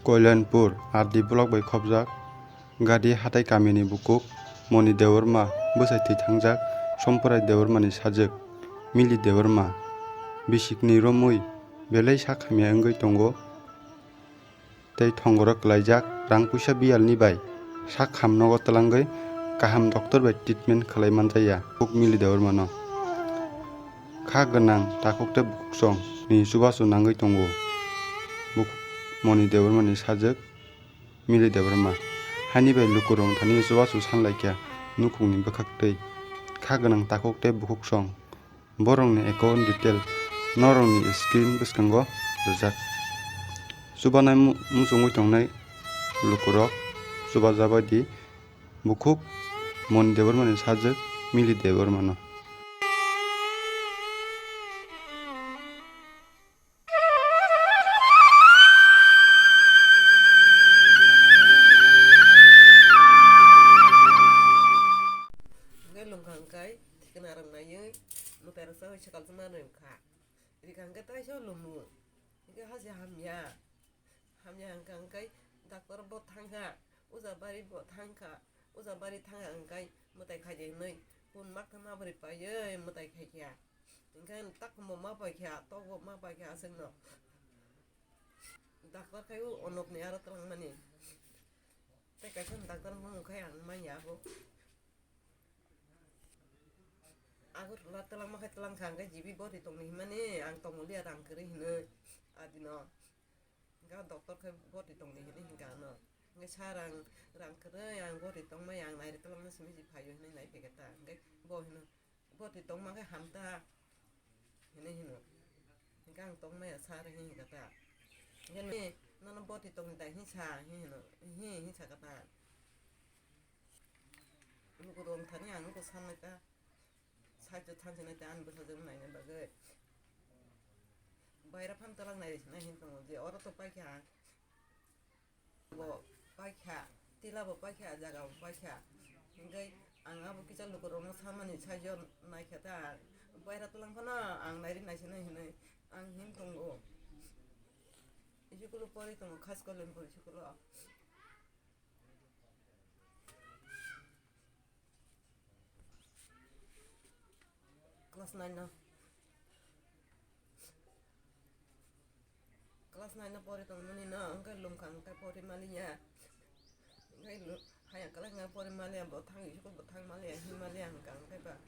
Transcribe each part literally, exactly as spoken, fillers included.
Koilanpur, R D block bai khopjak, Gadi hatai kamini bukuk, Moni Debbarma, bwsai thwi thangjak, Sompurai Debbarmani sajwk, Mili Debbarma, bisikni romwi, belai sak hamya wngwi tongo, tei thongoro kwlaijak, rang puisa biyalni bai, sak ham nogo twlangwi, kaham doctor bai treatment khlai manjaya, buk Mili Debbarmano. Kha gwnang takhuk tei bukhuk song ni chubachu nangwi tongo, buk Moni Debbarmani sajwk, Mili Debbarma. Haini bai lukurok thani chubachu sanlaikha nukhungni bwkhaktwi. Kha gwnang takhuk tei bukhuk song. Borokni account detail norokni screen bwskango rijak. Chubanai mu-, muchungwi tongnai lukurok chubajabaidi bukhuk Moni Debbarmani sajwk Mili Debbarmano. Hwnkhe lungkha hwnkhe thikna rwng naiwi mwtai rwksa hai swkang tongmani wngkha. Rikha hwnkhe taisa lumu. Hwnkhe hase hamya. Hamya hwnkha hwnkhe doctor bo thangkha, uja bari bo thangkha, uja bari thangkha hwnkhe mwtai khaidi hwnwi kun makthang ma bwrwi paiwi mwtai khaikha. Hwnkhe tak bo ma paikha, tok bo ma paikha aswkno. Doctor khai o onokni aro twlangmani. Tei kaisa doctor bumung khai ang manya abo. Agartala twlangma khai twlangkha hwnkhe G B boti tongni hinmani ang tongmoliya rang kwrwi hinwi adino. Hwnkhe doctor khai boti tongni hinwi hwnkha ano. Hwnkhe sa rang, rang kwrwi ang boti tongmai ang nairi twlangma simi se phaio hinwi naiphai khe ta. Hwnkhe bo hino, boti tongma khe hamta hinwi hino. Hwnkhe ang tongmaya sir hinwi hwnkha ta. Hwnkhe nono boti tongni dai hinwi sa hinwi hino, hinwi sakha ta. Lukurok thani ang nuko sanlaikha, side o thansinai tei ani bwsajwk naina bagwi. Baira phano twlang nai sinai hin tongo je oro to paikha, bo paikha, tila bo paikha, jaga bo paikha. Hwnkhe ang abo kisa lukurokno samani side o naikha ta, baira twlang phano ang nairi naisinai hinwi ang hin tongo. School o pori tongo, Khas Koilanpur school o. Class nine no. Class nine no pori tongmani no, hwnkhe lungkha hwnkhe pori maliya. Hwnkhe lu-, haya kwlai hwnkhe pori maliya, bo thang school bo thang maliya, hin maliya hwnkha hwnkhe ba.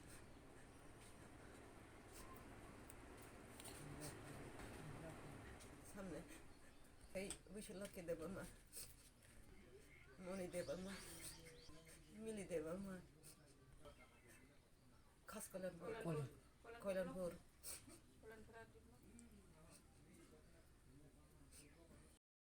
Samne. Hey, Bishalaki Debbarma. Moni Debbarma. Mili Debbarma. Khas Koilanpur. Koilan-, Koilanpur.